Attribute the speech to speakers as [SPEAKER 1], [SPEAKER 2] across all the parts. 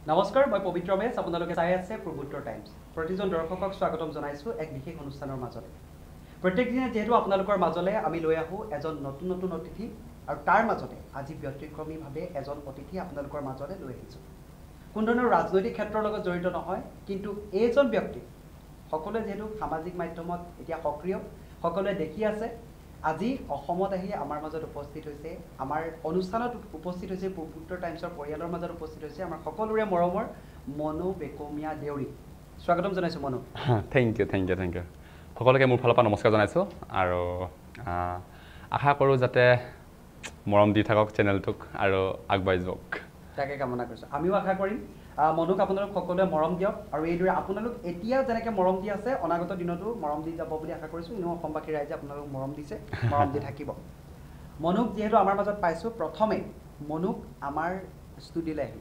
[SPEAKER 1] নমস্কাৰ, মই পবিত্ৰ মেচ, আপোনালোকে চাই আছে পূৰ্বোত্তৰ টাইমছ। প্ৰতিজন দৰ্শকক স্বাগতম জনাইছোঁ এক বিশেষ অনুষ্ঠানৰ মাজতে। প্ৰত্যেক দিনে যিহেতু আপোনালোকৰ মাজলৈ আমি লৈ আহোঁ এজন নতুন নতুন অতিথি, আৰু তাৰ মাজতে আজি ব্যতিক্ৰমীভাৱে এজন অতিথি আপোনালোকৰ মাজলৈ লৈ আহিছোঁ। কোনো ধৰণৰ ৰাজনৈতিক ক্ষেত্ৰৰ লগত জড়িত নহয়, কিন্তু এইজন ব্যক্তি সকলোৱে যিহেতু সামাজিক মাধ্যমত এতিয়া সক্ৰিয়, সকলোৱে দেখি আছে। আজি অসমত আহি আমাৰ মাজত উপস্থিত হৈছে, আমাৰ অনুষ্ঠানত উপস্থিত হৈছে, পূৰ্বোত্তৰ টাইমছৰ পৰিয়ালৰ মাজত উপস্থিত হৈছে আমাৰ সকলোৰে মৰমৰ মনু বেকমীয়া দেউৰী। স্বাগতম জনাইছোঁ Manu.
[SPEAKER 2] Thank you, thank you, thank you. সকলোকে মোৰ ফালৰ পৰা নমস্কাৰ জনাইছোঁ আৰু আশা কৰোঁ যাতে মৰম দি থাকক চেনেলটোক আৰু আগবাঢ়ি যাওক,
[SPEAKER 1] তাকে কামনা কৰিছোঁ। আমিও আশা কৰিম মনুক আপোনালোক সকলোৱে মৰম দিয়ক, আৰু এইদৰে আপোনালোক এতিয়া যেনেকৈ মৰম দি আছে অনাগত দিনতো মৰম দি যাব বুলি আশা কৰিছোঁ। এনেও অসমবাসী ৰাইজে আপোনালোক মৰম দিছে, মৰম দি থাকিব। মনুক যিহেতু আমাৰ মাজত পাইছোঁ, প্ৰথমে মনুক আমাৰ ষ্টুডিঅ'লৈ আহি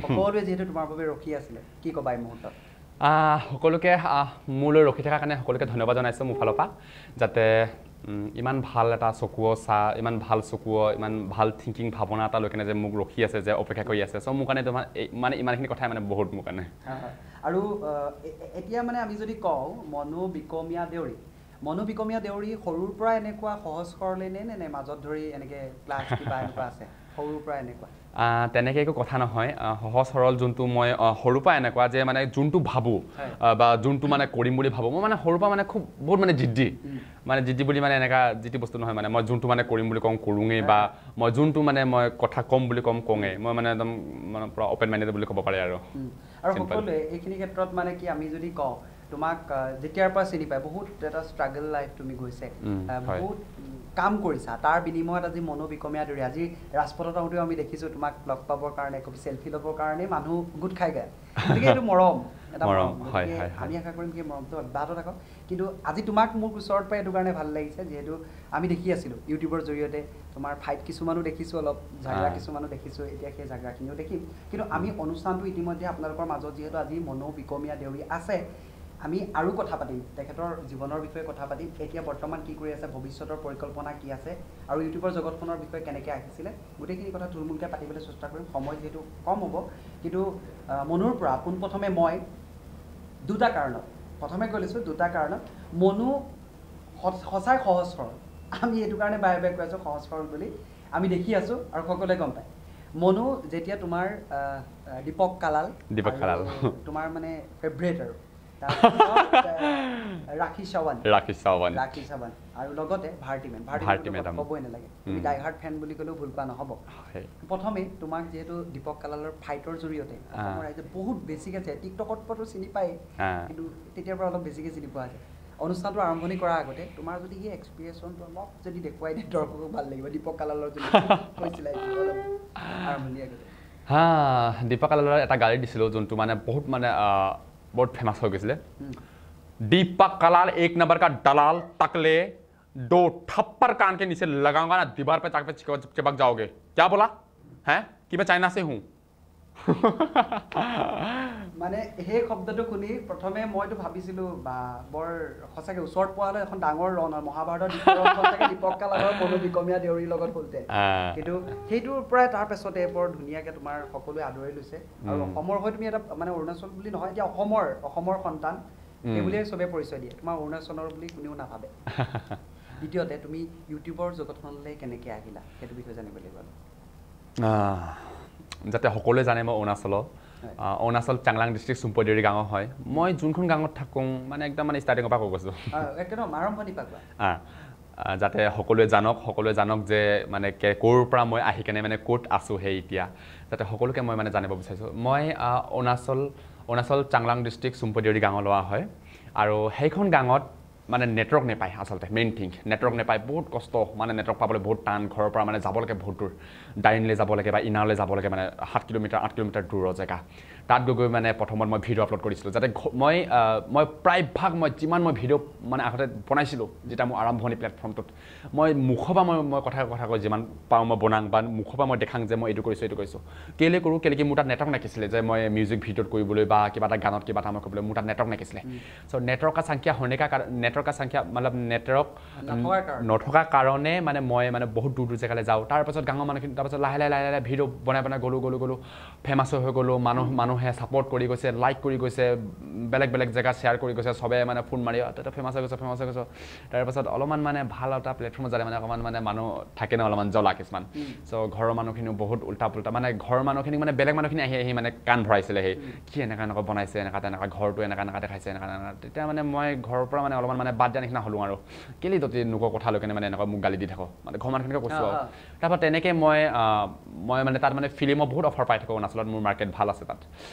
[SPEAKER 1] সকলোৱে যিহেতু তোমাৰ বাবে ৰখি আছিলে, কি ক'বা এই মুহূৰ্তত?
[SPEAKER 2] সকলোকে মোলৈ ৰখি থকাৰ কাৰণে সকলোকে ধন্যবাদ জনাইছোঁ মোৰ ফালৰ পৰা, যাতে ইমান ভাল এটা চকুৱ চাহ, ইমান ভাল চকুৱ, ইমান ভাল থিংকিং ভাৱনা এটা লৈ কেনে যে মোক ৰখি আছে, যে অপেক্ষা কৰি আছে। চ' মোৰ কাৰণে তোমাৰ মানে ইমানখিনি কথাই মানে বহুত মোৰ কাৰণে।
[SPEAKER 1] আৰু এতিয়া মানে আমি যদি কওঁ মনু বিকমীয়া দেউৰী, মনু বিকমীয়া দেউৰী সৰুৰ পৰা এনেকুৱা সহজ সৰলে নে মাজত ধৰি এনেকৈ ক্লাছ কিবা এনেকুৱা আছে সৰুৰ পৰা এনেকুৱা?
[SPEAKER 2] তেনেকৈ একো কথা নহয়, সহজ সৰল যোনটো মই সৰুৰ পৰা এনেকুৱা যে মানে যোনটো ভাবোঁ বা যোনটো মানে কৰিম বুলি ভাবোঁ, মই মানে সৰুৰ পৰা মানে খুব বহুত মানে জিদ্দি, মানে জিদ্দি বুলি মানে এনেকুৱা যিটো বস্তু নহয়, মানে মই যোনটো মানে কৰিম বুলি কওঁ কৰোঁৱেই, বা মই যোনটো মানে মই কথা ক'ম বুলি কম কওঁৱেই, মই মানে একদম মানে পূৰা অ'পেন মাইণ্ডেড বুলি ক'ব পাৰে। আৰু
[SPEAKER 1] আৰু সকলোৱে এইখিনি ক্ষেত্ৰত মানে কি আমি যদি কওঁ, তোমাক যেতিয়াৰ পৰা চিনি পায় বহুত এটা ষ্ট্ৰাগল লাইফ তুমি গৈছে, বহুত কাম কৰিছা, তাৰ বিনিময়ত আজি মনু বিকমীয়া দেউৰী আজি ৰাজপথত আহোঁতেও আমি দেখিছোঁ তোমাক লগ পাবৰ কাৰণে, কবি চেলফি ল'বৰ কাৰণে মানুহ গোট খাই যায়। গতিকে এইটো মৰম, এটা মৰম। আমি আশা কৰিম সেই মৰমটো অব্যাহত থাকক। কিন্তু আজি তোমাক মোৰ ওচৰত পাই এইটো কাৰণে ভাল লাগিছে, যিহেতু আমি দেখি আছিলোঁ ইউটিউবৰ জৰিয়তে তোমাৰ ফাইট কিছুমানো দেখিছোঁ, অলপ ঝাগৰা কিছুমানো দেখিছোঁ, এতিয়া সেই ঝাগৰাখিনিও দেখিম। কিন্তু আমি অনুষ্ঠানটো ইতিমধ্যে আপোনালোকৰ মাজত যিহেতু আজি মনু বিকমীয়া দেউৰী আছে, আমি আৰু কথা পাতিম, তেখেতৰ জীৱনৰ বিষয়ে কথা পাতিম, এতিয়া বৰ্তমান কি কৰি আছে, ভৱিষ্যতৰ পৰিকল্পনা কি আছে, আৰু ইউটিউবৰ জগতখনৰ বিষয়ে কেনেকৈ আহিছিলে, গোটেইখিনি কথা থুলমূলকৈ পাতিবলৈ চেষ্টা কৰিম। সময় যিহেতু কম হ'ব, কিন্তু মনুৰ পৰা পোনপ্ৰথমে মই দুটা কাৰণত প্ৰথমে কৈ লৈছোঁ, দুটা কাৰণত মনু সঁচাই সহজ সৰল। আমি এইটো কাৰণে বাৰে বাৰে কৈ আছোঁ সহজ সৰল বুলি, আমি দেখি আছোঁ আৰু সকলোৱে গম পায়। মনু যেতিয়া তোমাৰ দীপক কালাল,
[SPEAKER 2] দীপক কালাল
[SPEAKER 1] তোমাৰ মানে ফেভৰেট, আৰু ৰাখী চাৱান,
[SPEAKER 2] ৰাখী চাৱান,
[SPEAKER 1] ৰাখী চাৱান, আৰু লগতে ভাৰতী মেম, ভাৰতী মেম ক'বই নালাগে, তুমি ডাই হাৰ্ট ফেন বুলি ক'লেও ভুল কোৱা নহ'ব। প্ৰথমে তোমাক যিহেতু দীপক কালালৰ ফাইটৰ জৰিয়তে অসমৰ ৰাইজে বহুত বেছিকৈ চায়, টিকটকত পৰাতো চিনি পায়, কিন্তু তেতিয়াৰ পৰা অলপ বেছিকৈ চিনি পোৱা যায়। অনুষ্ঠানটো আৰম্ভণি কৰাৰ আগতে তোমাৰ যদি সেই এক্সপিৰিয়েশ্যনটো অলপ যদি দেখুৱাই দিয়ে দৰ্শকক ভাল লাগিব, দীপক কালালৰ যোনটো কৈছিলা আৰম্ভণি আগতে।
[SPEAKER 2] হা, দীপক কালালৰ এটা গাড়ী দিছিলোঁ যোনটো মানে বহুত মানে बहुत फेमस हो गई। दीपक कलाल एक नंबर का दलाल, तकले दो थप्पड़ कान के नीचे लगाऊंगा ना, दीवार पे चाक पे चिपक जाओगे। क्या बोला है कि मैं चाइना से हूँ।
[SPEAKER 1] মানে সেই শব্দটো শুনি প্ৰথমে মইতো ভাবিছিলোঁ বা বৰ সঁচাকৈ ওচৰত পোৱা হ'লে এখন ডাঙৰ ৰণ হয়, মহাভাৰতৰ দীপক কালালৰ মনু বিকমীয়া দেউৰীৰ লগত হ'লতে। কিন্তু সেইটোৰ পৰাই তাৰ পাছতে বৰ ধুনীয়াকৈ তোমাৰ সকলোৱে আদৰি লৈছে, আৰু অসমৰ হৈ তুমি এটা মানে অৰুণাচল বুলি নহয়, এতিয়া অসমৰ, অসমৰ সন্তান সেই বুলিয়ে চবেই পৰিচয় দিয়ে, তোমাৰ অৰুণাচলৰ বুলি কোনেও নাভাবে। দ্বিতীয়তে তুমি ইউটিউবৰ জগতখনলৈ কেনেকৈ আহিলা সেইটো বিষয়ে জানিব লাগিব।
[SPEAKER 2] যাতে সকলোৱে জানে মই অৰুণাচলৰ, অৰুণাচল চাংলাং ডিষ্ট্ৰিক্ট চুম্পদেউৰী গাঁৱৰ হয়। মই যোনখন গাঁৱত থাকোঁ মানে একদম মানে ষ্টাৰ্টিঙৰ পৰা কৈ গৈছোঁ, যাতে সকলোৱে জানক, সকলোৱে জানক যে মানে ক'ৰ পৰা মই আহি কেনে মানে ক'ত আছোঁ সেই এতিয়া, যাতে সকলোকে মই মানে জানিব বিচাৰিছোঁ। মই অৰুণাচল, অৰুণাচল চাংলাং ডিষ্ট্ৰিক্ট চুম্পদেউৰী গাঁৱৰ ল'ৰা হয়, আৰু সেইখন গাঁৱত মানে নেটৱৰ্ক নাপায়। আচলতে মেইন থিং নেটৱৰ্ক নাপায়, বহুত কষ্ট, মানে নেটৱৰ্ক পাবলৈ বহুত টান। ঘৰৰ পৰা মানে যাব লাগে বহুত দূৰ, ডাইনলৈ যাব লাগে বা ইনাৰলৈ যাব লাগে, মানে 7 কিলোমিটাৰ 8 কিলোমিটাৰ দূৰৰ জেগা। তাত গৈ গৈ মানে প্ৰথমত মই ভিডিঅ' আপলোড কৰিছিলোঁ, যাতে মই মই প্ৰায়ভাগ মই যিমান মই ভিডিঅ' মানে আগতে বনাইছিলোঁ, যেতিয়া মোৰ আৰম্ভণি প্লেটফৰ্মটোত মই মুখৰ পৰা মই কথা কথা কৈ যিমান পাৰোঁ মই বনাওঁ, বা মুখৰ পৰা মই দেখাওঁ যে মই এইটো কৰিছোঁ এইটো কৰিছোঁ। কেলৈ কৰোঁ, কেলৈ কি মোৰ তাত নেটৱৰ্ক নাকিছিলে যে মই মিউজিক ভিডিঅ'ত কৰিবলৈ বা কিবা এটা গানত কিবা এটা মই কৰিবলৈ মোৰ তাত নেটৱৰ্ক নাকিছিলে। চ' নেটৱৰ্কৰ সংখ্যা होने का নেটৱৰ্ক সংখ্যা मतलब নেটৱৰ্ক নথকাৰ কাৰণে মানে মই মানে বহুত দূৰ দূৰ জেগালৈ যাওঁ। তাৰপাছত গাঁৱৰ মানুহখিনি, তাৰপাছত লাহে লাহে লাহে লাহে ভিডিঅ' বনাই বনাই গ'লোঁ গ'লোঁ গ'লোঁ, ফেমাছ হৈ গ'লোঁ। মানুহ মানুহে ছাপৰ্ট কৰি গৈছে, লাইক কৰি গৈছে, বেলেগ বেলেগ জেগাত শ্বেয়াৰ কৰি গৈছে, চবে মানে ফোন মাৰি তাতে ফেমাছ হৈ গৈছে, ফেমাছ হৈ গৈছে। তাৰপাছত অলপমান মানে ভাল এটা প্লেটফৰ্মত যালে মানে অকণমান মানে মানুহ থাকে ন অলপমান জ্বলা কিছুমান। চ' ঘৰৰ মানুহখিনিও বহুত উল্টা পুল্টা, মানে ঘৰৰ মানুহখিনিক মানে বেলেগ মানুহখিনি আহি আহি মানে কাণ ভৰাইছিলে, সেই কি এনেকুৱা এনেকুৱা বনাইছে, এনেকুৱা তেনেকুৱা ঘৰটো এনেকুৱা এনেকুৱা দেখাইছে, এনেকুৱা তেনেকুৱা। তেতিয়া মানে মই ঘৰৰ পৰা মানে অলপমান মানে বাদ দিয়া নিচিনা হ'লোঁ আৰু, কেলৈ তহঁতি নোকোৱা কথা লৈ কেনে মানে এনেকুৱা মোক গালি দি থাক, মানে ঘৰৰ মানুহখিনিকে কৈছোঁ আৰু। তাৰপৰা তেনেকৈ মই মই মানে তাত মানে ফিল্মৰ বহুত অফাৰ পাই থাকোঁ অৰুণাচলত, মোৰ মাৰ্কেট ভাল আছে তাত।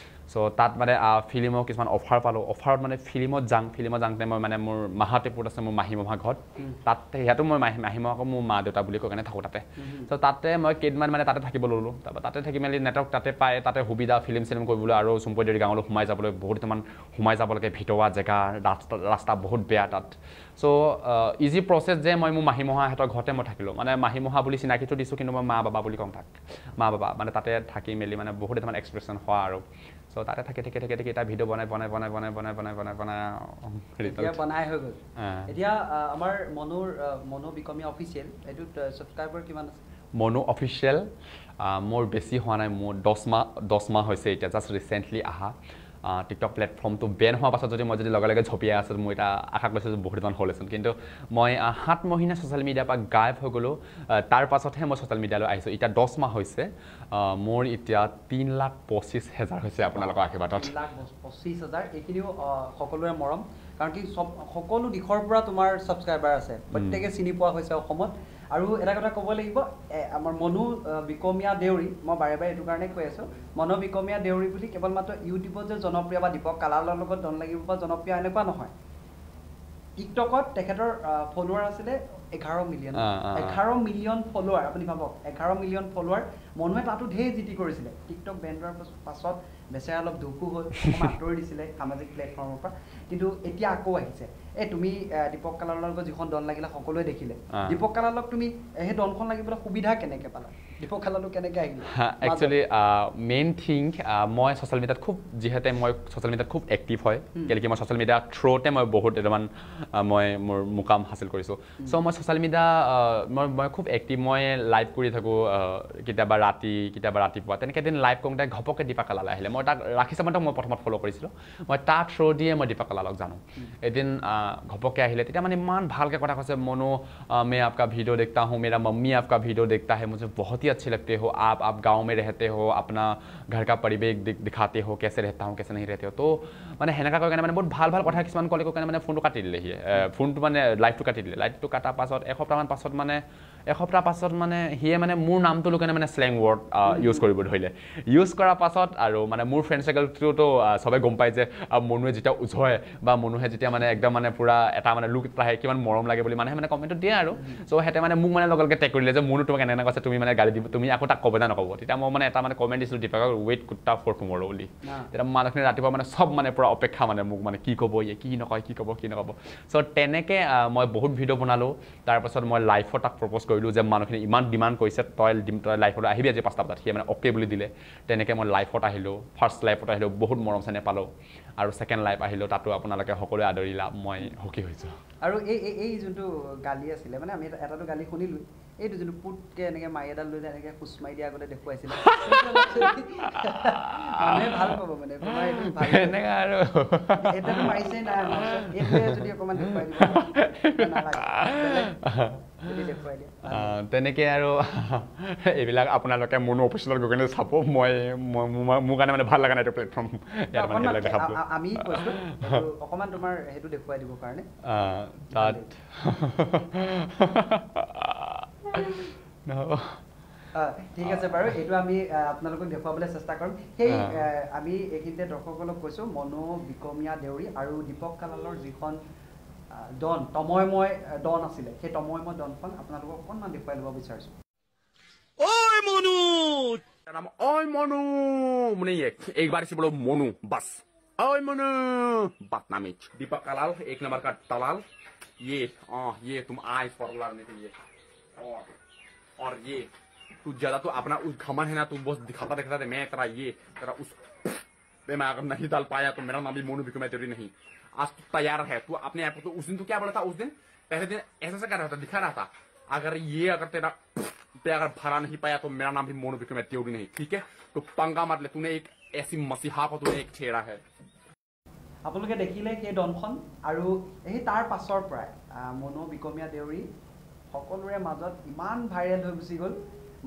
[SPEAKER 2] চ' তাত মানে ফিল্মৰ কিছুমান অফাৰ পালোঁ, অফাৰত মানে ফিল্মত যাওঁ, ফিল্মত যাওঁতে মই মানে মোৰ মাহাতেপুৰত আছে মোৰ মাহী মহা ঘৰত, তাত ইয়াতো মই মাহী মহাকো মোৰ মা দেউতা বুলি কৈ কেনে থাকোঁ তাতে। চ' তাতে মই কেইদিনমান মানে তাতে থাকিব ল'লোঁ। তাৰপৰা তাতে থাকি মেলি নেটৱৰ্ক তাতে পায়, তাতে সুবিধা ফিল্ম চিল্ম কৰিবলৈ আৰু চুম্পদেউৰী গাঁৱলৈ সোমাই যাবলৈ বহুত ইমান সোমাই যাব লাগে, ভিতৰুৱা জেগা, ৰাস্তা বহুত বেয়া তাত। চ' ইজি প্ৰচেছ যে মই মোৰ মাহী মহাহঁতৰ ঘৰতে মই থাকিলোঁ, মানে মাহী মহা বুলি চিনাকিটো দিছোঁ, কিন্তু মই মা বাবা বুলি কওঁ তাক, মা বাবা মানে তাতে থাকি মেলি মানে বহুত এটা মানে এক্সপ্ৰেশ্যন হোৱা আৰু। চ' তাতে থাকি থাকি থাকি থাকি এটা ভিডিঅ' বনাই বনাই বনাই বনাই বনাই বনাই বনাই বনাই
[SPEAKER 1] বনাই হৈ গ'ল। এতিয়া আমাৰ মনুৰ মনু বিকমীয়া অফিচিয়েল এইটোত ছাবস্ক্ৰাইবাৰ কিমান আছে?
[SPEAKER 2] মনু অফিচিয়েল মোৰ বেছি হোৱা নাই, মোৰ 10 মাহ হৈছে এতিয়া, জাষ্ট ৰিচেণ্টলি আহা। টিকটক প্লেটফৰ্মটো বেন হোৱাৰ পাছত যদি মই যদি লগে লগে ঝপিয়াই আছোঁ, মোৰ এতিয়া আশা কৰিছোঁ যে বহুত মান হ'লহেঁতেন, কিন্তু মই 7 মহিনা ছ'চিয়েল মিডিয়াৰ পৰা গায়ব হৈ গ'লোঁ, তাৰ পাছতহে মই ছ'চিয়েল মিডিয়ালৈ আহিছোঁ। এতিয়া 10 মাহ হৈছে, মোৰ এতিয়া 3,25,000 হৈছে আপোনালোকৰ আশীৰ্বাদত।
[SPEAKER 1] 3,25,000, এইখিনিও সকলোৰে মৰম, কাৰণ কি চব সকলো দিশৰ পৰা তোমাৰ ছাবস্ক্ৰাইবাৰ আছে, প্ৰত্যেকে চিনি পোৱা হৈছে অসমত। আৰু এটা কথা ক'ব লাগিব, আমাৰ মনু বিকমীয়া দেউৰী, মই বাৰে বাৰে এইটো কাৰণে কৈ আছোঁ, মনু বিকমীয়া দেউৰী বুলি কেৱল মাত্ৰ ইউটিউবত যে জনপ্ৰিয় বা দীপক কালালৰ লগত দন লাগিব বা জনপ্ৰিয় এনেকুৱা নহয়। টিকটকত তেখেতৰ ফলোৱাৰ আছিলে 11 মিলিয়ন, 11 মিলিয়ন ফলোৱাৰ, আপুনি ভাবক 11 মিলিয়ন ফলোৱাৰ। মনুৱে তাতো ঢেৰ জিতি কৰিছিলে। টিকটক বেন হোৱাৰ পাছত বেচেৰা অলপ দুখো হ'ল, অকণমান আঁতৰি দিছিলে সামাজিক প্লেটফৰ্মৰ পৰা, কিন্তু এতিয়া আকৌ আহিছে। এই তুমি দীপক কালালৰ লগত যিখন দন লাগিলে সকলোৱে দেখিলে, দীপক কালালক তুমি সেই দনখন লাগিবলৈ সুবিধা কেনেকৈ পালা? দীপক কালালো কেনেকৈ আহিলে?
[SPEAKER 2] একচুৱেলি মেইন থিং মই ছ'চিয়েল মিডিয়াত খুব, যিহেতু মই ছ'চিয়েল মিডিয়াত খুব এক্টিভ হয়, কেলেকি মই ছ'চিয়েল মিডিয়াৰ থ্ৰুতে মই বহুত কেইটামান মই মোৰ মুকাম হাচিল কৰিছোঁ। চ' মই ছ'চিয়েল মিডিয়া মই খুব এক্টিভ, মই লাইভ কৰি থাকোঁ কেতিয়াবা ৰাতি, কেতিয়াবা ৰাতিপুৱা, তেনেকৈ এদিন লাইভ কৰোঁতে ঘপককৈ দীপক কালাল আহিলে। মই তাক ৰাখি চামন্তক মই প্ৰথমত ফ'ল' কৰিছিলোঁ, মই তাৰ থ্ৰু দিয়ে মই দীপক কালালক জানো। এদিন ঘপককৈ আহিলে, তেতিয়া মানে ইমান ভালকৈ কথা কৈছে, মনু मैं आपका वीडियो देखता हूँ, मेरा मम्मी आपका वीडियो देखता है, मुझे बहुत ही अच्छे लगते हो आप, आप गाँव में रहते हो, अपना घर का परिवेश दिखाते हो, कैसे रहता हूँ कैसे नहीं रहते हो। তো মানে সেনেকুৱা কৈ কাৰণে মানে বহুত ভাল ভাল কথা কিছুমান ক'লে, কৈ কাৰণে মানে ফোনটো কাটি দিলে, সি ফোনটো মানে লাইভটো কাটি দিলে। লাইভটো কটাৰ পাছত এসপ্তাহমান পাছত মানে এসপ্তাহ পাছত মানে সিয়ে মানে মোৰ নামটো লৈ কাৰণে মানে শ্লেং ৱৰ্ড ইউজ কৰিব ধৰিলে। ইউজ কৰাৰ পাছত আৰু মানে মোৰ ফ্ৰেণ্ড চাৰ্কেলটোতো চবে গম পায় যে মনুৱে যেতিয়া উজয় বা মনুহে যেতিয়া মানে একদম মানে পূৰা এটা মানে লুক আহে, কিমান মৰম লাগে বুলি মানুহে মানে কমেণ্টত দিয়ে আৰু। চ' সিহঁতে মানে মোক মানে লগে লগে টেগ কৰিলে যে মনু তোমাক এনে কৈছে, তুমি মানে গালি দিব, তুমি আকৌ তাক ক'ব না নক'ব। তেতিয়া মই মানে এটা মানে কমেণ্ট দিছিলোঁ দীপকক, ৱেইট কুত্তা ফৰ টুমৰো বুলি। তেতিয়া মানুহখিনি ৰাতিপুৱা মানে চব মানে পূৰা অপেক্ষা, মানে মোক মানে কি ক'ব ইয়ে, কি নকয়, কি ক'ব কি নক'ব। চ' তেনেকৈ মই বহুত ভিডিঅ' বনালোঁ। তাৰপাছত মই লাইফত তাক প্ৰপ'জ কৰিলোঁ যে মানুহখিনি ইমান ডিমাণ্ড কৰিছে, তই দিম, তই লাইফলৈ আহিবি আজি 5টা বজাত। সি মানে অ'কে বুলি দিলে। তেনেকৈ মই লাইফত আহিলোঁ, ফাৰ্ষ্ট লাইফত আহিলোঁ, বহুত মৰম চেনেহ পালোঁ। আৰু ছেকেণ্ড লাইফ আহিলোঁ, তাতো আপোনালোকে সকলোৱে আদৰিলা, মই সুখী হৈছোঁ।
[SPEAKER 1] আৰু এই এই যোনটো গালি আছিলে, মানে আমি এটাটো গালি শুনিলোঁ, এইটো যোনটো পুটকৈ এনেকৈ মাৰি এডাল লৈ যায় এনেকৈ খোচ মাৰি দিয়া আগতে দেখুৱাইছিলে, মানুহে ভাল পাব মানে তোমাৰ এইটো ভাল
[SPEAKER 2] এনেকৈ আৰু
[SPEAKER 1] এতিয়াতো মাৰিছেই নাই, এইটোৱে যদি অকণমান দেখুৱাই দিব নালাগে, যদি দেখুৱাই দিয়া
[SPEAKER 2] তেনেকৈ আৰু এইবিলাক আপোনালোকে মনু অফিচত গৈ কেনে চাব। মই মোৰ কাৰণে মানে ভাল লগা নাই এইটো প্লেটফৰ্ম, ইয়াত মানে সেইবিলাক দেখাবলৈ।
[SPEAKER 1] আমি কৈছোঁ অকণমান তোমাৰ সেইটো দেখুৱাই দিবৰ কাৰণে
[SPEAKER 2] তাত
[SPEAKER 1] ঠিক আছে বাৰু, এইটো আমি আপোনালোকক দেখুৱাবলৈ চেষ্টা কৰিম। সেই আমি এইখিনিতে দৰ্শকসকলক কৈছোঁ, মনু বিকমীয়া দেউৰী আৰু দীপক কালালৰ যিখন ডন তময়ময় ডন আছিলে, সেই তময়ময় ডনখন আপোনালোকক অকণমান দেখুৱাই ল'ব বিচাৰিছোঁ।
[SPEAKER 3] ঐ মনু,
[SPEAKER 2] ঐ মনু, মানে एक बार से बोलो मोनू, बस ओए मोनू बदतमीज दीपक कलाल एक नंबर का दलाल, ये ये तुम आए फॉर लड़ने के लिए, और ये तू ज्यादा तो अपना उस घमंड है ना, तू बस दिखाता दिखाता मैं तेरा ये तेरा उस पे मैं अगर नहीं डाल पाया तो मेरा नाम भी मोनू बिकू मैं तेरी नहीं। आज तू तैयार है, तू अपने आप को तो उस दिन तू क्या बोला था, उस दिन पहले दिन ऐसा ऐसा कर रहा था, दिखा रहा था, अगर ये अगर तेरा पे अगर भरा नहीं पाया तो मेरा नाम भी मोनू बिकू मैं तेरी नहीं, ठीक है? तो पंगा मत ले। तूने एक ऐसी मसीहा को तूने एक छेड़ा है।
[SPEAKER 1] আপোনালোকে দেখিলে সেই দনখন আৰু সেই তাৰ পাছৰ পৰাই মনু বিকমীয়া দেউৰী সকলোৰে মাজত ইমান ভাইৰেল হৈ গুচি গ'ল।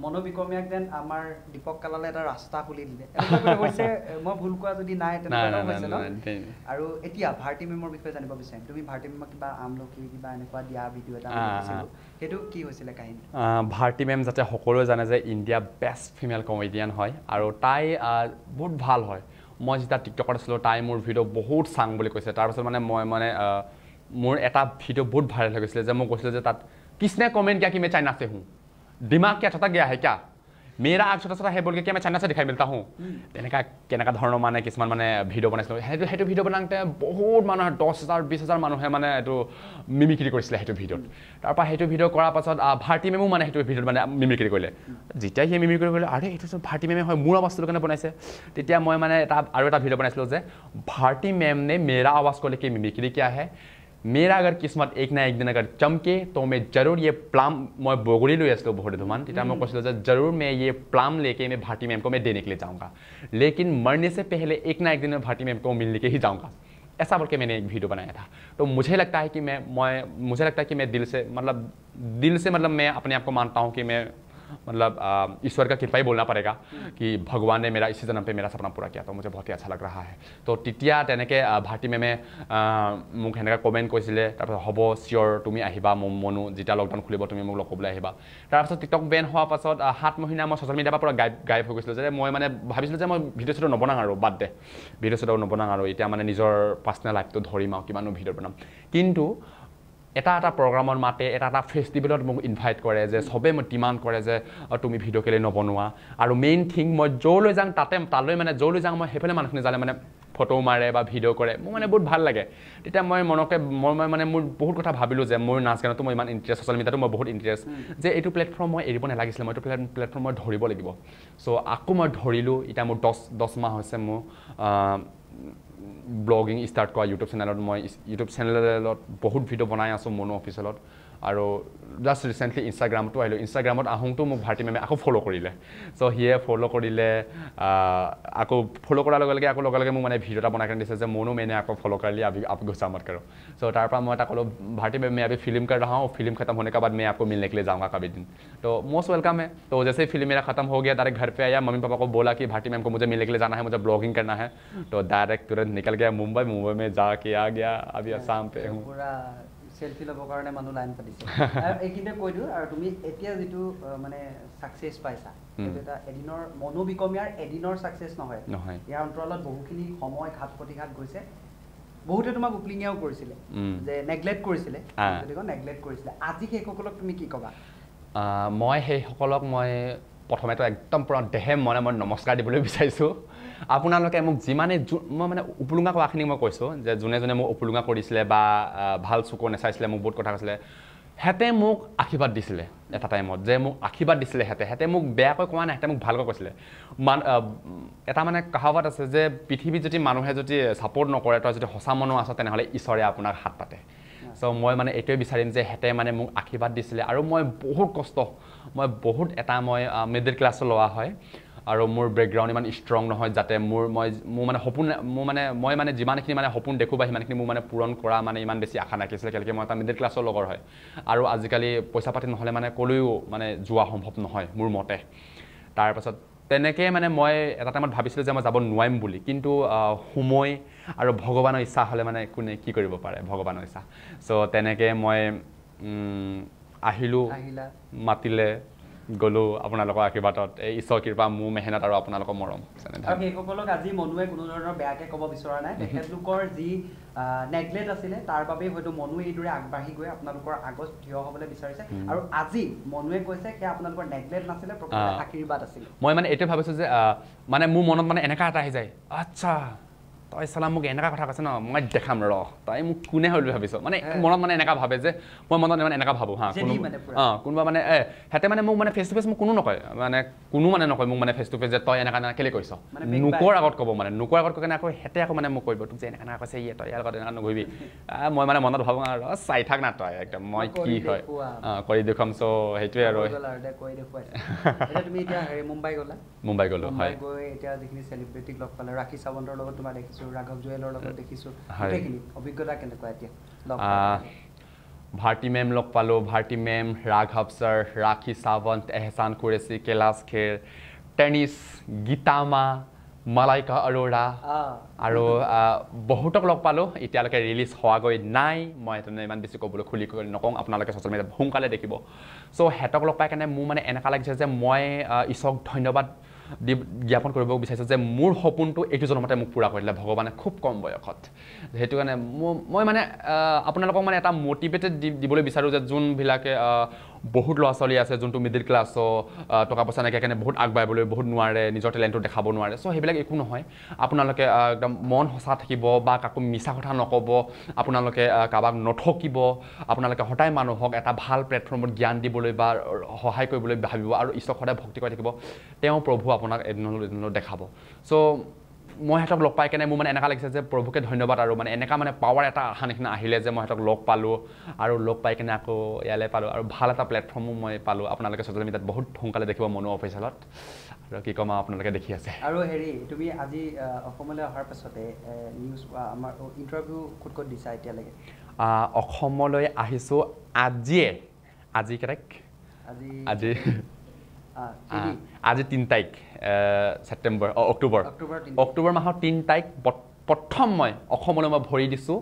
[SPEAKER 1] মনু বিকমীয়াক যেন আমাৰ দীপক কালালে এটা ৰাস্তা খুলি দিলে, এনেকুৱা হৈছে। মই ভুল কোৱা যদি নাই, তেনেকুৱা হৈছে ন? আৰু এতিয়া ভাৰতী মেমৰ বিষয়ে জানিব বিচাৰিম। তুমি ভাৰতী মেমক কিবা আমলখি কিবা এনেকুৱা দিয়া ভিডিঅ' এটা দেখিছিলোঁ, সেইটো কি হৈছিলে কাহিনী?
[SPEAKER 2] ভাৰতী মেম যাতে সকলোৱে জানে যে ইণ্ডিয়া বেষ্ট ফিমেল কমেডিয়ান হয় আৰু তাই বহুত ভাল হয়। মই যেতিয়া টিকটকত আছিলোঁ তাই মোৰ ভিডিঅ' বহুত চাং বুলি কৈছে। তাৰপাছত মানে মই মানে মোৰ এটা ভিডিঅ' বহুত ভাইৰেল হৈ গৈছিলে যে মই কৈছিলোঁ যে তাত কিছনে কমেণ্ট কিয়া কি মে চাইনা চে হুঁ, दिमाग क्या छोटा गया है क्या, मेरा आग छोटा छोटा है बोल के क्या मैं चाइना से दिखाई मिलता हूँ, তেনেকা কেনেকুৱা ধৰণৰ মানে কিছুমান মানে ভিডিঅ' বনাইছিলোঁ। সেইটো ভিডিঅ' বনাওঁতে বহুত মানুহে 10,000 20,000 মানুহে মানে এইটো মিমিক্ৰি কৰিছিলে সেইটো ভিডিঅ'ত। তাৰপৰা সেইটো ভিডিঅ' কৰাৰ পাছত ভাৰতী মেমো মানে সেইটো ভিডিঅ'ত মানে মিমিক্ৰি কৰিলে। যেতিয়া সি মিমিক্ৰি কৰিলে, আৰে এইটো ভাৰতী মেমে হয়, মোৰ আৱাজটোৰ কাৰণে বনাইছে। তেতিয়া মই মানে এটা আৰু এটা ভিডিঅ' বনাইছিলোঁ যে ভাৰতী মেম নে মেৰা আৱাজ को लेके मिमिक्री किया है, मेरा अगर किस्मत एक ना एक दिन अगर चमके तो मैं ज़रूर ये प्लाम, मैं बोगड़ी लो आसलो बहुत धुमान, तेजा मैं কৈছিলোঁ যে ज़रूर मैं ये प्लाम लेके मैं भाटी मैम को मैं देने के लिए जाऊँगा, लेकिन मरने से पहले एक ना एक दिन मैं भाटी मैम को मिलने के ही जाऊँगा, ऐसा बोल के मैंने एक वीडियो बनाया था। तो मुझे लगता है कि मुझे लगता है कि मैं दिल से मतलब मैं अपने आप को मानता हूँ कि मैं मतलब ईश्वर का कृपा ही बोलना पड़ेगा कि भगवान ने मेरा इसी जन्म पे मेरा सपना पूरा किया, तो मुझे बहुत ही अच्छा लग रहा है। तो তেতিয়া তেনেকৈ ভাৰতী মেমে মোক সেনেকৈ কমেণ্ট কৰিছিলে। তাৰপিছত হ'ব চিয়'ৰ তুমি আহিবা মনো, যেতিয়া লকডাউন খুলিব তুমি মোক লগ কৰিবলৈ আহিবা। তাৰপিছত টিকটক বেন হোৱাৰ পাছত 7 মহিনা মই ছ'চিয়েল মিডিয়াৰ পৰা পূৰা গায়ব হৈ গৈছিলোঁ। যে মই মানে ভাবিছিলোঁ যে মই ভিডিঅ' চিডিঅ' নবনাওঁ আৰু বাদ দে, ভিডিঅ' চিডিঅ' নবনাওঁ আৰু এতিয়া মানে নিজৰ পাৰ্চনেল লাইফটো ধৰিম আৰু কিমানো ভিডিঅ' বনাম। কিন্তু এটা এটা প্ৰগ্ৰামত মাতে, এটা এটা ফেষ্টিভেলত মোক ইনভাইট কৰে যে চবেই মোক ডিমাণ্ড কৰে যে তুমি ভিডিঅ' কেলৈ নবনোৱা। আৰু মেইন থিং মই য'লৈ যাওঁ তাতে তালৈ মানে য'লৈ যাওঁ মই সেইফালে মানুহখিনি যালে মানে ফটো মাৰে বা ভিডিঅ' কৰে, মোৰ মানে বহুত ভাল লাগে। তেতিয়া মই মনকে মই মানে মোৰ বহুত কথা ভাবিলোঁ যে মোৰ নাচ গানতো মই ইমান ইণ্টাৰেষ্ট, ছ'চিয়েল মিডিয়াতো মই বহুত ইণ্টাৰেষ্ট, যে এইটো প্লেটফৰ্ম মই এৰিব নালাগিছিলে, মই এইটো প্লেটফৰ্ম মই ধৰিব লাগিব। চ' আকৌ মই ধৰিলোঁ। এতিয়া মোৰ 10 মাহ হৈছে মোৰ ব্লগিং ষ্টাৰ্ট কৰা ইউটিউব চেনেলত। মই ইউটিউব চেনেলত বহুত ভিডিঅ' বনাই আছোঁ মনো অফিচিয়েলত। আৰু জাষ্ট ৰিচেণ্টলি ইনষ্টাগ্ৰামতো আহিলোঁ। ইনষ্টাগ্ৰামত আহোঁতেও মোক ভাৰতী মেমে আকৌ ফ'ল' কৰিলে। চ' সিয়ে ফ'ল' কৰিলে, আকৌ ফ'ল' কৰাৰ লগে লগে আকৌ লগে লগে মোক মানে ভিডিঅ' এটা বনাই কেনে দিছে যে মনো মেনে আকৌ ফ'ল' কৰি আভি आप गुस्सा मत करो। চ' তাৰ পৰা মই এটা ক'লোঁ भारती मैम मैं अभी फिल्म कर रहा हूँ, फिल्म खत्म होने के बाद मैं आपको मिलने के लिए जाऊँगा कभी दिन, तो मोस्ट welcome है। तो जैसे ही फिल्म मेरा खत्म हो गया डायरेक्ट घर पे आया, मम्मी पापा को बोला कि भारती मैम को मुझे मिलने के लिए जाना है, मुझे ब्लॉगिंग करना है। तो डायरेक्ट तुरंत निकल गया मुंबई, मुंबई में जाके आ गया, अभी आसाम पे हूँ।
[SPEAKER 1] চেলফি ল'বৰ কাৰণে মানুহ লাইন পাতিছে। এইখিনিতে কৈ দিওঁ, আৰু তুমি এতিয়া যিটো মানে ছাকচেছ পাইছা সেইটো এটা এদিনৰ মনো বিকমীয়াৰ এদিনৰ ছাকচেছ নহয়, ইয়াৰ অন্তৰালত বহুখিনি সময় ঘাত প্ৰতিঘাত গৈছে। বহুতে তোমাক উপলিঙিয়াও কৰিছিলে যে নেগলেক্ট কৰিছিলে, যদি কওঁ নেগলেক্ট কৰিছিলে, আজি সেইসকলক তুমি কি ক'বা?
[SPEAKER 2] মই সেইসকলক মই প্ৰথমেতো একদম পূৰা দেহে মনে মই নমস্কাৰ দিবলৈ বিচাৰিছোঁ। আপোনালোকে মোক যিমানে মই মানে উপলুঙা কোৱাখিনি মই কৈছোঁ যে যোনে যোনে মোক উপলুঙা কৰিছিলে বা ভাল চকু নেচাইছিলে, মোক বহুত কথা কৈছিলে, সিহঁতে মোক আশীৰ্বাদ দিছিলে এটা টাইমত, যে মোক আশীৰ্বাদ দিছিলে সিহঁতে, সিহঁতে মোক বেয়াকৈ কোৱা নাই, সিহঁতে মোক ভালকৈ কৈছিলে। এটা মানে কাহাৱত আছে যে পৃথিৱীত যদি মানুহে যদি ছাপৰ্ট নকৰে, তই যদি সঁচা মনো আছ তেনেহ'লে ঈশ্বৰে আপোনাক হাত পাতে। চ' মই মানে এইটোৱে বিচাৰিম যে সিহঁতে মানে মোক আশীৰ্বাদ দিছিলে। আৰু মই বহুত কষ্ট, মই বহুত এটা মই মিডিল ক্লাছৰ ল'ৰা হয় আৰু মোৰ বেকগ্ৰাউণ্ড ইমান ষ্ট্ৰং নহয় যাতে মোৰ মানে সপোন মোৰ মানে মই মানে যিমানখিনি মানে সপোন দেখোঁ বা সিমানখিনি মোৰ মানে পূৰণ কৰা মানে ইমান বেছি আশা নাথাকিছিলে, কেলেকি মই এটা মিডিল ক্লাছৰ লগৰ হয় আৰু আজিকালি পইচা পাতি নহ'লে মানে ক'লৈও মানে যোৱা সম্ভৱ নহয় মোৰ মতে। তাৰপাছত তেনেকৈ মানে মই এটা টাইমত ভাবিছিলোঁ যে মই যাব নোৱাৰিম বুলি, কিন্তু সময় আৰু ভগৱানৰ ইচ্ছা হ'লে মানে কোনে কি কৰিব পাৰে, ভগৱানৰ ইচ্ছা। চ' তেনেকৈ মই আহিলোঁ, মাতিলে গ'লোঁ আপোনালোকৰ আশীৰ্বাদত, এই ঈশ্বৰ কৃপা, মোৰ মেহনত আৰু আপোনালোকৰ মৰম।
[SPEAKER 1] আৰু সেইসকলক আজি মনুৱে কোনো ধৰণৰ বেয়াকৈ ক'ব বিচৰা নাই, তেখেতলোকৰ যি নেগলেক্ট আছিলে তাৰ বাবেই হয়তো মনুৱে এইদৰে আগবাঢ়ি গৈ আপোনালোকৰ আগত থিয় হ'বলৈ বিচাৰিছে। আৰু আজি মনুৱে কৈছে সেয়া আপোনালোকৰ নেগলেক্ট নাছিলে, প্ৰকৃততে আশীৰ্বাদ আছিলে।
[SPEAKER 2] মই মানে এইটোৱে ভাবিছোঁ যে মানে মোৰ মনত মানে এনেকুৱা এটা আহি যায়, আচ্ছা তই চালা মোক এনেকুৱা কথা কৈছে ন, মই দেখাম ৰ, তই মোক কোনে হয় বুলি ভাবিছ, মানে মনত মানে এনেকুৱা ভাবে যে মই মনত মানে এনেকুৱা ভাবোঁ হা, কোনোবা মানে সিহঁতে মানে মোক মানে ফেচ টু ফেচ মোক কোনো নকয়, মানে কোনো মানে নকয় মোক মানে ফেচ টু ফেচ যে তই এনেকুৱা এনেকুৱা কেলৈ কৈছ, নোকোৱাৰ আগত ক'ব, মানে নোকোৱাৰ আগত কৈ কেনে আকৌ সিহঁতে আকৌ মানে মোক কৰিব তোক যে এনেকুৱা এনেকুৱা কৈছে ইয়ে তই ইয়াৰ লগত এনেকুৱা নকৰিবি, মই মানে মনত ভাবোঁ আৰু চাই থাক না তই একদম মই কি হয় কৰি দেখুৱাম। চ' সেইটোৱে আৰু মুম্বাই গ'লোঁ, হয়,
[SPEAKER 1] গৈ এতিয়া যিখিনি চেলিব্ৰিটিক লগ পালে, ৰাখী সাৱন্তৰ লগত তোমাৰ দেখিছোঁ, ৰাঘৱ জুৱেলৰ লগত দেখিছোঁ, গোটেইখিনি অভিজ্ঞতা কেনেকুৱা এতিয়া?
[SPEAKER 2] ভাৰতী মেম লগ পালোঁ, ভাৰতী মেম, ৰাঘৱ ছাৰ, ৰাখী সাৱন্ত, এহচান কুৰেছি, কৈলাশ খেৰ, টেনিছ, গীতা মা, মালাইকা অৰোৰা আৰু বহুতক লগ পালোঁ। এতিয়ালৈকে ৰিলিজ হোৱাগৈ নাই, মই তেনে ইমান বেছি ক'বলৈ খুলি নকওঁ, আপোনালোকে ছ'চিয়েল মিডিয়াত সোনকালে দেখিব। চ' সিহঁতক লগ পাই কেনে মোৰ মানে এনেকুৱা লাগিছে যে মই ঈশ্বৰক ধন্যবাদ দি জ্ঞাপন কৰিব বিচাৰিছোঁ যে মোৰ সপোনটো এইটো জন্মতে মোক পূৰা কৰি দিলে ভগৱানে খুব কম বয়সত। সেইটো কাৰণে মই মানে আপোনালোকক মানে এটা মটিভেটেড দিবলৈ বিচাৰোঁ যে যোনবিলাকে বহুত ল'ৰা ছোৱালী আছে যোনটো মিডিল ক্লাছৰ টকা পইচা নাইকিয়া কাৰণে বহুত আগবাঢ়িবলৈ বহুত নোৱাৰে, নিজৰ টেলেণ্টটো দেখাব নোৱাৰে, চ' সেইবিলাক একো নহয়, আপোনালোকে একদম মন সঁচা থাকিব বা কাকো মিছা কথা নক'ব, আপোনালোকে কাৰোবাক নঠকিব, আপোনালোকে সদায় মানুহক এটা ভাল প্লেটফৰ্মত জ্ঞান দিবলৈ বা সহায় কৰিবলৈ ভাবিব আৰু ঈশ্বৰক সদায় ভক্তি কৰি থাকিব, তেওঁ প্ৰভু আপোনাক এদিন হ'লেও এদিন হ'লেও দেখাব। চ' মই সিহঁতক লগ পাই কেনে মোৰ মানে এনেকুৱা লাগিছে যে প্ৰভুকে ধন্যবাদ আৰু মানে এনেকুৱা মানে পাৱাৰ এটা অহা নিচিনা আহিলে যে মই সিহঁতক লগ পালোঁ আৰু লগ পাই কেনে আকৌ ইয়ালৈ পালোঁ আৰু ভাল এটা প্লেটফৰ্মো মই পালোঁ। আপোনালোকে ছ'চিয়েল মিডিয়াত বহুত সোনকালে দেখিব মনো অফিচিয়েলত, আৰু কি ক'ম আপোনালোকে দেখি আছে।
[SPEAKER 1] আৰু হেৰি তুমি আজি অসমলৈ অহাৰ পাছতে নিউজ আমাৰ ইণ্টাৰভিউ ক'ত ক'ত দিছা এতিয়ালৈকে?
[SPEAKER 2] অসমলৈ আহিছোঁ আজিয়ে, আজি কেই তাৰিখ? আজি আজি 3 তাৰিখ ছেপ্টেম্বৰ অক্টোবৰ, অক্টোবৰ মাহৰ 3 তাৰিখ প্ৰথম মই অসমলৈ মই ভৰি দিছোঁ,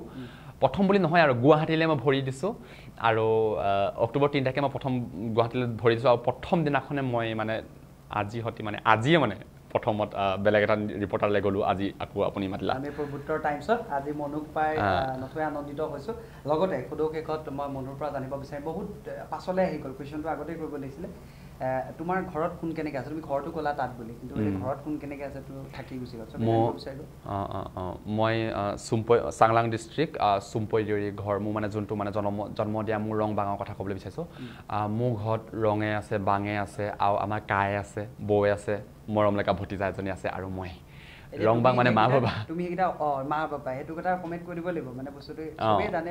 [SPEAKER 2] প্ৰথম বুলি নহয় আৰু গুৱাহাটীলৈ মই ভৰি দিছোঁ, আৰু অক্টোবৰ 3 তাৰিখে মই প্ৰথম গুৱাহাটীলৈ ভৰি দিছোঁ। আৰু প্ৰথম দিনাখনে মই মানে আজি সতি মানে আজিয়ে মানে প্ৰথমত বেলেগ এটা ৰিপৰ্টাৰলৈ গ'লোঁ, আজি আকৌ আপুনি মাতিলা।
[SPEAKER 1] আমি পূৰ্বোত্তৰ টাইমছত আজি মনুক পাই নথৈ আনন্দিত হৈছোঁ। লগতে সদৌ শেষত মই মনুৰ পৰা জানিব বিচাৰিম, বহুত পাছলৈ আহি গ'ল কুৱেশ্যনটো, আগতেই কৰিব লাগিছিলে, তোমাৰ ঘৰত কোন কেনেকৈ আছে? তুমি ঘৰটো ক'লা তাত বুলি, কিন্তু ঘৰত কোন কেনেকৈ আছে তুমি থাকি গুচি গ'ল।
[SPEAKER 2] মই চুম্পৈ, চাংলাং ডিষ্ট্ৰিক্ট, চুম্পৈ দেউৰী ঘৰ। মোৰ মানে যোনটো মানে জন্ম দিয়া মোৰ ৰং বাঙৰ কথা ক'বলৈ বিচাৰিছোঁ। মোৰ ঘৰত ৰঙে আছে, বাঙে আছে, আৰু আমাৰ কাই আছে, বৈ আছে, মৰম লগা ভতিজা এজনী আছে আৰু মই। ৰং বাং মানে মা বাবা।
[SPEAKER 1] তুমি সেইকেইটা মা বাবা সেইটো কথা কমেণ্ট কৰি দিব লাগিব, মানে বস্তুটো চবেই জানে,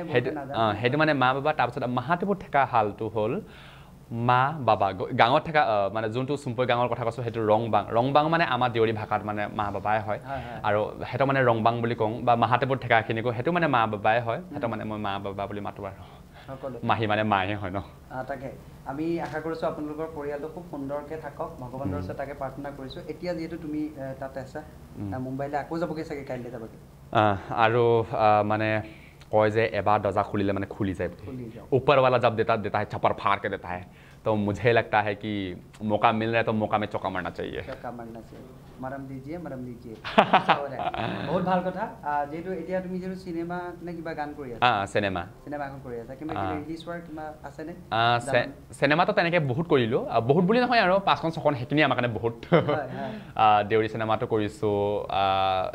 [SPEAKER 2] সেইটো মানে মা বাবা। তাৰপিছত মাহাটোবোৰ থকা হালটো হ'ল মা বাবা। গাঁৱত থকা মানে যোনটো চুম্পৈ গাঁৱৰ কথা কৈছোঁ সেইটো ৰংবাং। ৰংবাং মানে আমাৰ দেউৰী ভাষাত মানে মা বাবাই হয়, আৰু সেইটো মানে ৰংবাং বুলি কওঁ, বা মাহাতেবোৰ থেকাখিনিকো সেইটো মানে মা বাবাই হয়, সেইটো মানে মই মা বাবা বুলি মাতোঁ আৰু মাহী মানে মায়ে হয় ন।
[SPEAKER 1] তাকে আমি আশা কৰিছোঁ আপোনালোকৰ পৰিয়ালটো খুব সুন্দৰকৈ থাকক, ভগৱানৰ ওচৰত তাকে প্ৰাৰ্থনা কৰিছোঁ। এতিয়া যিহেতু তুমি তাত আছা, মুম্বাইলৈ আকৌ যাবগৈ চাগে, কাইলৈ যাবগৈ?
[SPEAKER 2] আৰু মানে কয় যে এবাৰ দৰ্জা খুলিলে মানে খুলি যায়, ऊपर वाला जब देता देता है छप्पर फाड़ के देता है, तो मुझे लगता है कि मौका मिल रहा है तो मौका में चौका मारना चाहिए।
[SPEAKER 1] चौका मारना चाहिए, मरम दीजिए मरम दीजिए। বহুত ভাল কথা। যেহেতু এতিয়া তুমি যিহেতু চিনেমা নে কিবা গান কৰি আছা?
[SPEAKER 2] চিনেমা,
[SPEAKER 1] চিনেমা এখন কৰি আছা, কিবা ৰিলিজ হোৱাৰ কিবা আছেনে?
[SPEAKER 2] চিনেমাটো তেনেকৈ বহুত কৰিলোঁ, বহুত বুলি নহয় আৰু 5খন 6খন সেইখিনি আমাৰ কাৰণে বহুত। দেউৰী চিনেমাটো কৰিছোঁ,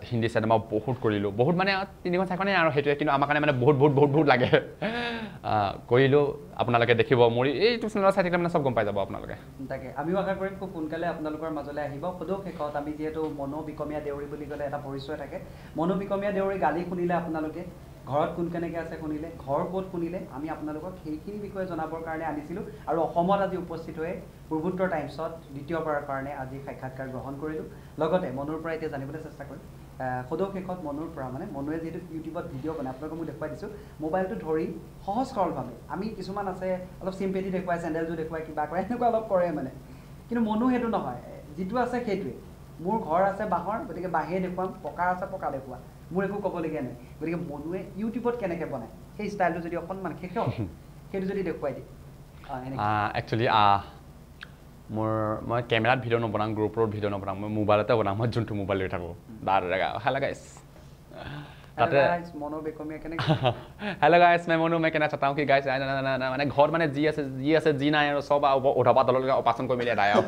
[SPEAKER 2] হিন্দী চিনেমাও বহুত কৰিলোঁ, বহুত মানে 3খন 4খনেই আৰু সেইটোৱে, কিন্তু আমাৰ কাৰণে মানে বহুত বহুত বহুত বহুত লাগে কৰিলোঁ। আপোনালোকে দেখিব মোৰ এইটো চিনেমা চাই থাকিলে মানে চব গম পাই যাব আপোনালোকে।
[SPEAKER 1] তাকে আমিও আশা কৰিম খুব সোনকালে আপোনালোকৰ মাজলৈ আহিব। সদৌ শেষত আমি যিহেতু মনো বিকমীয়া দেউৰী বুলি ক'লে এটা পৰিচয় থাকে, মনো বিকমীয়া দেউৰী গালি শুনিলে আপোনালোকে, ঘৰত কোন কেনেকৈ আছে শুনিলে, ঘৰ ক'ত শুনিলে, আমি আপোনালোকক সেইখিনি বিষয়ে জনাবৰ কাৰণে আনিছিলোঁ। আৰু অসমত আজি উপস্থিত হৈ পূৰ্বোত্তৰ টাইমছত দ্বিতীয়বাৰৰ কাৰণে আজি সাক্ষাৎকাৰ গ্ৰহণ কৰিলোঁ। লগতে মনুৰ পৰা এতিয়া জানিবলৈ চেষ্টা কৰিম। সদৌ শেষত মনুৰ পৰা মানে মনুৱে যিহেতু ইউটিউবত ভিডিঅ' বনায়, আপোনালোকক মই দেখুৱাই দিছোঁ, মোবাইলটো ধৰি সহজ সৰলভাৱে, আমি কিছুমান আছে অলপ চিম্পেথি দেখুৱাই, চেণ্ডেলযোৰ দেখুৱাই, কিবা কৰে, এনেকুৱা অলপ কৰে মানে, কিন্তু মনু সেইটো নহয়, যিটো আছে সেইটোৱে। মোৰ ঘৰ আছে বাঁহৰ, গতিকে বাঁহে দেখুৱাম, পকাৰ আছে পকা দেখুওৱা, মোৰ একো ক'বলগীয়া নাই। গতিকে মনুৱে ইউটিউবত কেনেকৈ বনায় সেই ষ্টাইলটো যদি অকণমান শেষত সেইটো যদি দেখুৱাই দিয়ে।
[SPEAKER 2] একচুৱেলি মোৰ মই কেমেৰাত ভিডিঅ' নবনাওঁ, গ্ৰুপত ভিডিঅ' নবনাওঁ, মই মোবাইলতে বনাওঁ। মই যোনটো মোবাইল লৈ থাকোঁ, দাদা হেল্ল' গাইছ, তাতে হেল্ল' গাইছ, মই মনো, মই কেনে চাওঁ কি গাইছ মানে ঘৰত মানে যি আছে যি আছে যি নাই আৰু চব উধৰ পৰা তললৈকে অপাৰেশ্যন কৰি মেলি এদায় আৰু।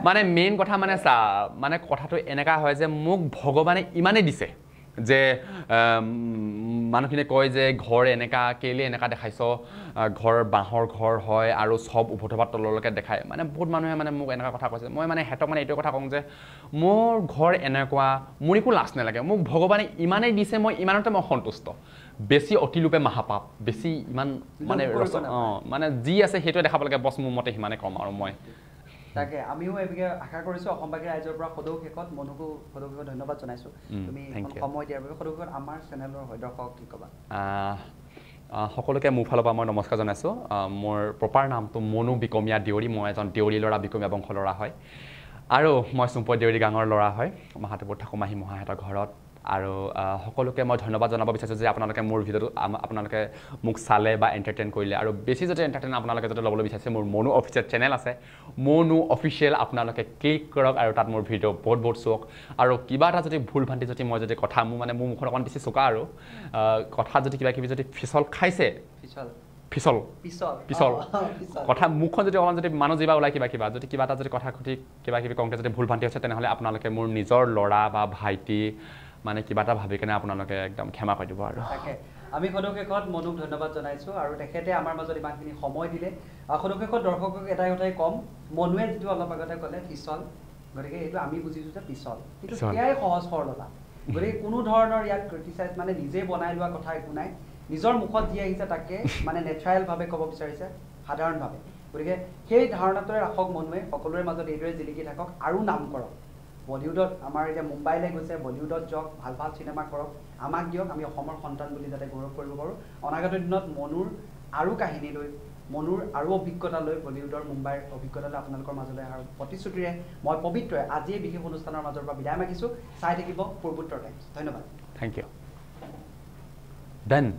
[SPEAKER 2] মানে মেইন কথা মানে চা, মানে কথাটো এনেকুৱা হয় যে মোক ভগৱানে ইমানেই দিছে যে মানুহখিনিয়ে কয় যে ঘৰ এনেকুৱা কেলৈ এনেকুৱা দেখাইছ, ঘৰ বাঁহৰ ঘৰ হয় আৰু চব উভতৰ পৰা তললৈকে দেখায়। মানে বহুত মানুহে মানে মোক এনেকুৱা কথা কৈছে। মই মানে সিহঁতক মানে এইটোৱে কথা কওঁ যে মোৰ ঘৰ এনেকুৱা, মোৰ একো লাজ নালাগে, মোক ভগৱানে ইমানেই দিছে, মই ইমানতে মই সন্তুষ্ট। বেছি অতিলোপে মহাপাপ, বেছি ইমান মানে অঁ মানে যি আছে সেইটোৱে দেখাব লাগে বছ, মোৰ মতে সিমানে ক'ম আৰু মই।
[SPEAKER 1] তাকে আমিও এইবিষয়ে আশা কৰিছোঁ অসমবাসী ৰাইজৰ পৰা সদৌ শেষত মনুকো সদৌ শেষত ধন্যবাদ জনাইছোঁ তুমি সময় দিয়াৰ বাবে। সদৌ শেষত আমাৰ চেনেলৰ হৈ দৰ্শক কি ক'বা?
[SPEAKER 2] সকলোকে মোৰ ফালৰ পৰা মই নমস্কাৰ জনাইছোঁ। মোৰ প্ৰপাৰ নামটো মনু বিকমীয়া দেউৰী, মই এজন দেউৰী ল'ৰা, বিকমীয়া বংশৰ ল'ৰা হয় আৰু মই চুম্পৈ দেউৰী গাঁৱৰ ল'ৰা হয়। মাহাটোপুৰত থাকোঁ মাহী মহাহঁতৰ ঘৰত। আৰু সকলোকে মই ধন্যবাদ জনাব বিচাৰিছোঁ যে আপোনালোকে মোৰ ভিডিঅ'টো আপোনালোকে মোক চালে বা এণ্টাৰটেইন কৰিলে। আৰু বেছি যদি এণ্টাৰটেইন আপোনালোকে যদি ল'বলৈ বিচাৰিছে, মোৰ মনু অফিচিয়েল চেনেল আছে, মনু অফিচিয়েল, আপোনালোকে ক্লিক কৰক আৰু তাত মোৰ ভিডিঅ' বহুত বহুত চাওক। আৰু কিবা এটা যদি ভুল ভ্ৰান্তি যদি মই যদি কথা মোৰ মানে মোৰ মুখত অকণমান বেছি চোকা আৰু কথা যদি কিবা কিবি যদি ফিচল খাইছে, ফিচল পিছল কথা মুখখন যদি অকণমান যদি মানুহ যিবা ওলাই কিবা কিবা যদি কিবা এটা যদি কথা সুধি কিবা কিবি কওঁতে যদি ভুল ভ্ৰান্তি হৈছে, তেনেহ'লে আপোনালোকে মোৰ নিজৰ ল'ৰা বা ভাইটি মানে কিবা এটা ভাবি কেনে আপোনালোকে একদম ক্ষমা কৰি দিব। আৰু
[SPEAKER 1] তাকে আমি সদৌ শেষত মনুক ধন্যবাদ জনাইছোঁ আৰু তেখেতে আমাৰ মাজত ইমানখিনি সময় দিলে। সদৌ শেষত দৰ্শকক এটাই কথাই ক'ম, মনুৱে যিটো অলপ আগতে ক'লে পিছল, গতিকে এইটো আমি বুজিছোঁ যে পিছল, কিন্তু সেয়াই সহজ সৰলতা। গতিকে কোনো ধৰণৰ ইয়াত ক্ৰিটিচাইজ মানে নিজে বনাই লোৱা কথা একো নাই, নিজৰ মুখত যি আহিছে তাকে মানে নেচাৰেলভাৱে ক'ব বিচাৰিছে, সাধাৰণভাৱে। গতিকে সেই ধাৰণাটোৰে ৰাখক মনুৱে, সকলোৰে মাজত এইদৰে জিলিকি থাকক আৰু নাম কৰক। বলিউডত আমাৰ এতিয়া মুম্বাইলৈ গৈছে, বলিউডত যাওক, ভাল ভাল চিনেমা কৰক, আমাক দিয়ক, আমি অসমৰ সন্তান বুলি যাতে গৌৰৱ কৰিব পাৰোঁ। অনাগত দিনত মনুৰ আৰু কাহিনী লৈ, মনুৰ আৰু অভিজ্ঞতা লৈ, বলিউডৰ মুম্বাইৰ অভিজ্ঞতা লৈ আপোনালোকৰ মাজলৈ অহাৰ প্ৰতিশ্ৰুতিৰে মই পবিত্ৰই আজি এই বিশেষ অনুষ্ঠানৰ মাজৰ পৰা বিদায় মাগিছোঁ। চাই থাকিব পূৰ্বোত্তৰ টাইমছ। ধন্যবাদ।
[SPEAKER 2] Thank you. Done.